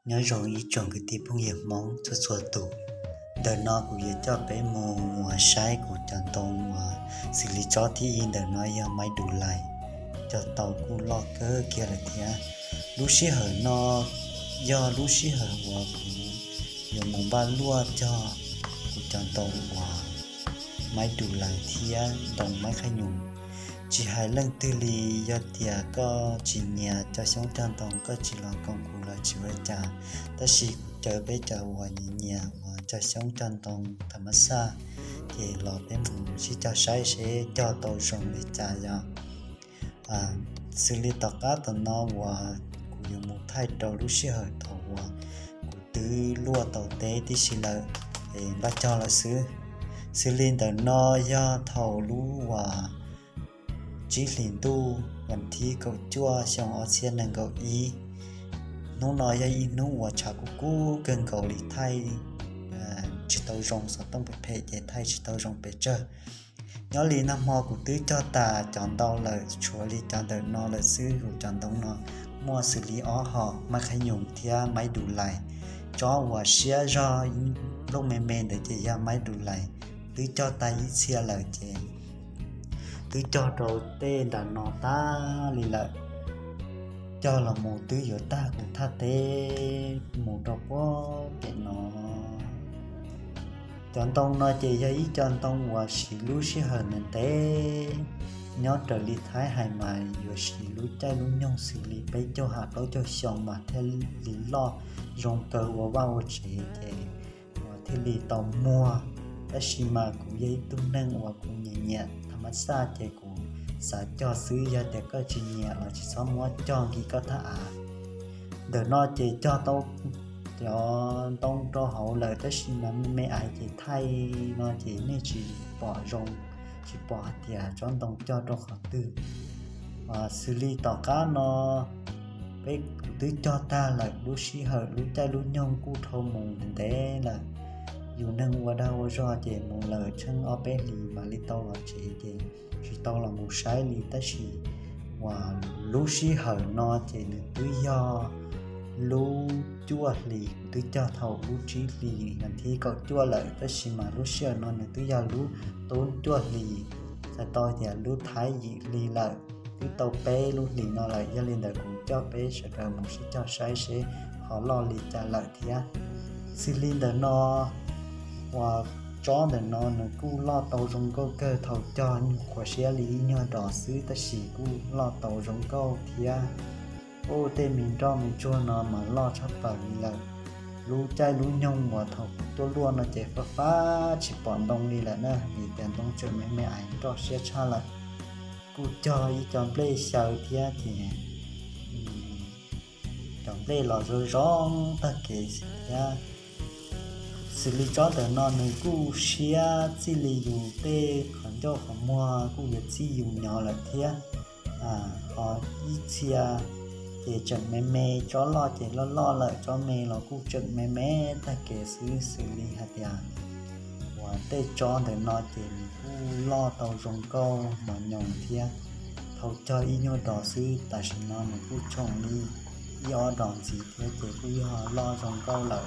Nyob zoo ib tsoom kwv tij phooj ywg Hmoob txhua txhua tus. Ntawm no kuv yuav coj peb mus saib kuv cov ntoo uas xws li tsob thib ib ntawm no yog maiv du lais, cog tau kuj loj kawg kiag lawm thiab. Lub sij hawm no yog lub sij hawm uas kuv yuav mus npaj luaj cog kuv cov ntoo uas maiv du lais thiab ntoo maiv qhaib nyoos. Tsis hais leej twg li, yog tias koj tsis nyiam cog xyoob cog ntoo koj tsis los koom kuv los tsis ua li cas, tab sis kuv caw peb cov uas nyiam nyiam uas cog xyoob cog ntoo tham mas xaj, ces los peb mus sib cog saib seb cog tau zoo li cas yom. Xws li tom qab tom no uas kuv yuav mus thaij rau lub sij hawm thaum uas kuv twb luaj tau teb tib si lawm, es npaj cog lawm xwb. Xws li ntawm no yog thaum lub uas tsib hlis ntuj vas thib kaum cuaj xyoo ob txhiab nees nkaum ib. Hnub no yog ib hnub uas tshav kub kub kawg nkaus li, thaij tsis tau zoo, xov tooj phem phem ces thaij tsis tau zoo pes tsawg. Nyob li nag hmo kuv twb cog tas cov ntoo lawm, tshuav li cov ntawm no lawm xwb. Kuv cov ntoo no muaj xws li ob hom, maiv qhaib nyoos thiab maiv du lais. Tsob uas siab zog nplooj me me ntawd ces yog maiv du lais, twb cog tag ib txhia lawm ces twb cog rau tej nram no tag li lawm. Cog los mus twb yuav tag kuv thaj teb mus rau puag pem no. Cov ntoo no ces yog ib co ntoo uas siv lub sij hawm ntev ntev. Nyob raws li Thaib hais mas yuav siv lub caij lub nyoog xws li peb caug ha plaub caug xyoo mas thiaj li loj zoo kawg ua vaj ua tsev ces uas thiaj li tau muag. Tab sis mas kuv yog ib tug neeg uas kuv nyiam nyiam tham mas xaj ces kuv xav cog xwb, yog tias koj tsis nyiam los tsis txhob muab cog nkim koj thaj av. Ntawm no ces cog tau cov ntoo rau hauv lawm, tab sis mas me me aiv ces thaij no ces nej tsis pom zoo, tsis pom hais tias tsob ntoo cog rau qhov twg. Xws li tom qab no peb kuv twb cog tag lawm, lub sij hawm lub caij lub nyoog kuj dhau mus ntev lawm. Yus neeg ua dag ua zog ces mus lawm tsheej ob peb hlis mam li tau los tsev ces tsis tau los mus saib li. Tab sis uas lub sij hawm no ces nws twb yog lub cuaj hlis, twb cog thaum lub tsib hlis vas thib kaum cuaj lawm, tab sis mas lub sij hawm no nws twb yog lub tub cuaj hlis, txhais tau tias lub Thaib yim hli lawm, twb tau peb lub hlis no lawm. Yog li ntawd kuv coj peb sawv daws mus sib cog saib seb ho loj li cas lawm thiab. Xws li ntawm no uas tsob ntawm no nws kuj loj tau zoo nkauj kawg, thaum cog nyuag qhuav siab li ib nyuag dos xwb tab sis kuj loj tau zoo nkauj thiab. Ub, tej me nroj me ntsuag no mas loj tshaj plaws li lawm. Lub caij lub nyoog uas thaum kuv tuaj luaj no ces fab fab tsis pom ntoo li lawm na, vim tias ntoo tseem me me aiv nroj siab tshaj lawm. Kuj cog ib co nplej xyaw thiab ces cov nplej los zoo zoo tag kev thiab. Xws li tsob ntawm no nws kuj siab txij li yus tej qhov ncauj qhov muag kuj yuav txij yus nyob lawm thiab. Ho ib txhia ces tseem me me, tsob loj ces loj loj lawm, tsob me los kuj tseem me me tag kev xwb. Xws li hais tias uas tej tsob ntawm no ces nws kuj loj tau zoo nkauj mos nyoos thiab. Thaum cog ib nyuag dos xwb, tam sim no nws kuj tshoom li ib ob dos ntxiv thiab ces kuj yog loj zoo nkauj lawm.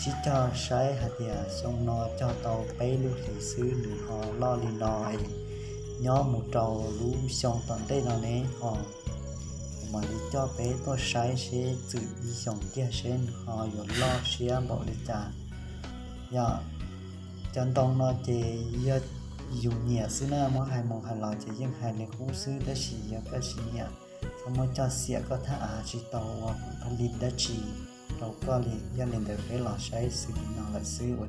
Sib cog saib hais tias xyoo no cog tau peb lub hlis xwb nws ho loj li no es nyob mus rau lub xyoo tom ntej no ne ho kuv mam li coj peb tuaj saib seb txwm ib xyoos kiag seb nws ho yuav loj siab npaum li cas. Yog cov ntoo no ces yog yus nyiam xwb na, muab hais mus hais los ces yeej hais li qub xwb, tab sis yog koj tsis nyiam, txhob muab coj xiam koj thaj av, tsis tau ua pha li dab tsi rau koj li. Yog li ntawd peb los saib xws li no lawm xwb ua